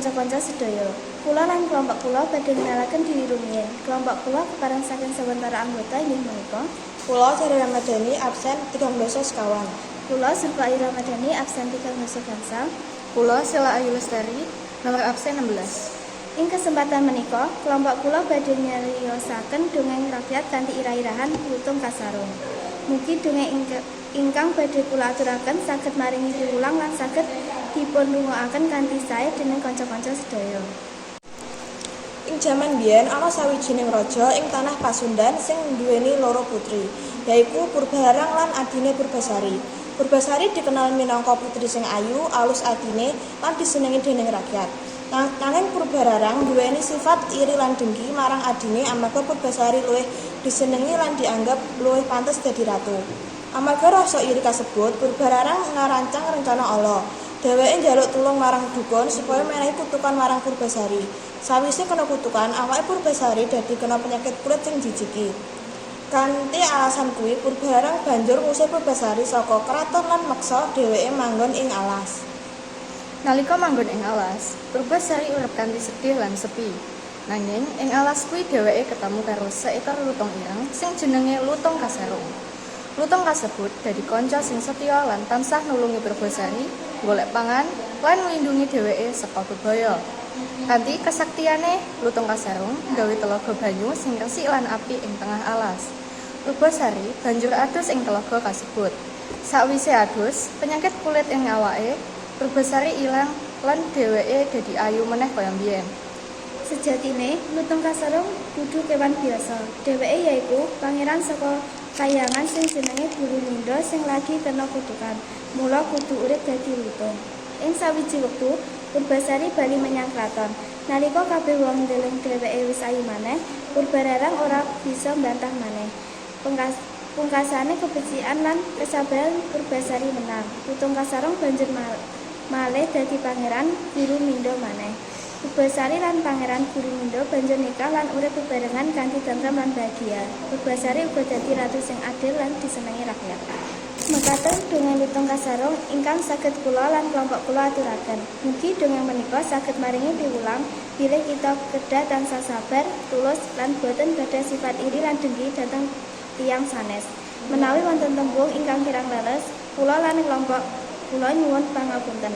kanca-kanca sedaya. Kula lan kelompok kula badhe ngenalaken diri rumiyin. Kelompok kula kepareng saking sawetara anggota inggih menika: Kula Sari Ramadhani, absen 34. Kula Zulfa Ayu Ramadhani, absen 30 gangsal. Kula Sela Ayu Lestari, nomor absen 16. Ing kesempatan menika, kelompok kula badhe nyariosaken dongeng rakyat kanthi irah-irahan Lutung Kasarung. Mugi dongeng ingkang badhe kula aturaken saged maringi piwulang lan saged dipunrungokaken kanthi sae dening kanca-kanca sedaya. Ing jaman biyen ana sawijining raja ing tanah Pasundan sing nduweni loro putri, yaiku Purbararang lan adine Purbasari. Purbasari dikenal minangka putri sing ayu, alus atine lan disenengi dening rakyat. Nanging Purbararang nduweni sifat iri lan dengki marang adine amarga Purbasari luwih disenengi lan dianggep luwih pantes dadi ratu. Amarga rasa iri kasebut, Purbararang ngarancang rencana ala. Dheweke njaluk tulung marang dukun supaya menehi kutukan marang Purbasari. Sawise kena kutukan, awake Purbasari dadi kena penyakit kulit sing njijiki. Kanthi alasan kuwi, Purbararang banjur ngusir Purbasari saka kraton lan meksa dheweke manggon ing alas. Nalika manggon ing alas, Purbasari urip kanthi sedih lan sepi. Nanging ing alas kuwi dheweke ketemu karo seekor lutung ireng sing jenenge Lutung Kasarung. Lutung kasebut dadi kanca sing setya lan tansah nulungi Purbasari golek pangan lan nglindungi dheweke saka bebaya. Kanthi kesaktiane, Lutung Kasarung gawe telaga banyu sing resik lan apik ing tengah alas. Purbasari banjur adus ing telaga kasebut. Sakwise adus, penyakit kulit ing awake Purbasari ilang lan dheweke dadi ayu meneh kaya mbiyen. Sejatine, Lutung Kasarung dudu kewan biasa. Dheweke yaiku pangeran saka kayangan sing jenenge Guruminda sing lagi kena kutukan. Mula kudu urip dadi lutung. Ing sawiji wektu, Purbasari bali menyang kraton. Nalika kabeh wong ndeleng dheweke wis ayu maneh, Purbararang ora bisa mbantah maneh. Pungkasane kebecikan lan kesabaran Purbasari menang. Lutung Kasarung banjur malih dadi pangeran Guruminda maneh. Purbasari lan Pangeran Guruminda banjur nikah lan urip bebarengan kanthi tentrem lan bahagia. Purbasari uga dadi ratu sing adil lan disenengi rakyat. Mekaten dongeng Lutung Kasarung ingkang saged kula lan kelompok kula aturaken. Mugi dongeng menika saged maringi piwulang bilih kita kedah tansah sabar, tulus lan boten gadah sifat iri lan dengki dhateng tiyang sanes. Menawi wonten tembung ingkang kirang leres, kula lan kelompok kula nyuwun pangapunten.